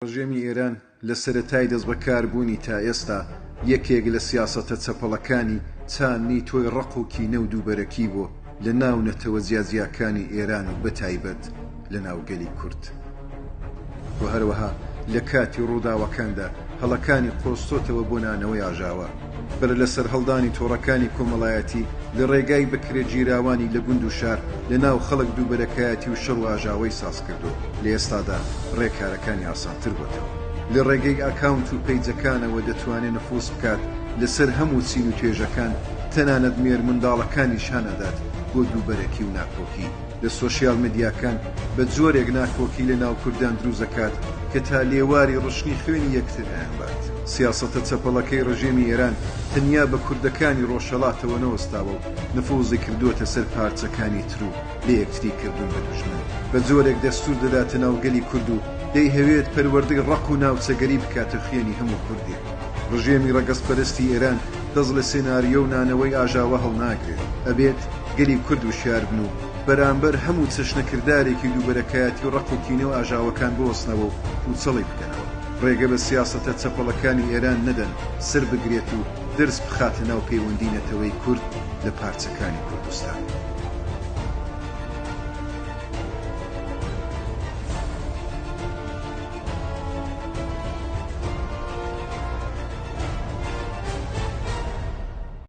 ڕژێمی ئێران لە سەرەتای دەستبەکاربوونی تا ئێستا یەکێک لە سیاسەتە چەپەڵەکانی چاندنی تۆی ڕق و کینە و دووبەرەکی بووە لە ناو نەتەوە جیاجیاکانی ئێران و بەتایبەت لە ناو گەلی کورد و هەروەها لە کاتی ڕووداوەکاندا هەڵەکانی قۆستۆتەوە بۆ نانەوەی ئاژاوە. بەر لە سەرهەڵدانی تۆڕەکانی کۆمەڵایەتی لە ڕێگای بەکرێگیراوانی لە گوند و شار لە ناو خەڵک دووبەرەکایەتی و شەڕ و ئاژاوەی ساز کردووە، لە ئێستادا ڕێکارەکانی ئاسانتر بۆتەوە. لە ڕێگەی ئاکاونت و پەیجەکانەوە دەتوانێ نفوز بکات لەسەر هەموو چین و توێژەکان، تەنانەت مێرمنداڵەکانیش هان ئەدات بۆ دووبەرەکی و ناکۆکی. لە سۆشیال مدیاکان بە جۆرێک ناکۆکی لە ناو کوردان دروست دەکات کە تا لێواری ڕشتنی خوێنی یەکتر ئەیانبات. سیاسەتە چەپەڵەکەی ڕژێمی ئێران تەنیا بە کوردەکانی ڕۆژهەڵاتەوە نەوەستاوە و نفوزی کردووەتە سەر پارچەکانی تر و لە یەکتری کردوون بە دوژمن. بە جۆرێک دەستوور دەداتە ناو گەلی کورد و دەیهەوێت پەروەردەی ڕق و ناوچەگەری بکاتە خوێنی هەموو کوردێک. ڕژێمی ڕەگەزپەرستی ئێران دەست لە سێناریۆ و نانەوەی ئاژاوە هەڵناگرێت. ئەبێت گەلی کورد وشیار بن و بەرامبەر هەموو چەشنە کردارێکی دووبەرەکایەتی و ڕق و کینە و ئاژاوەکان بوەستنەوە و پووچەڵی بکەنەوە. ڕێگە بە سیاسەتە چەپەڵەکانی ئێران نەدەن سەر بگرێت و درز بخاتە ناو پەیوەندی نەتەوەی کورد لە پارچەکانی کوردستان.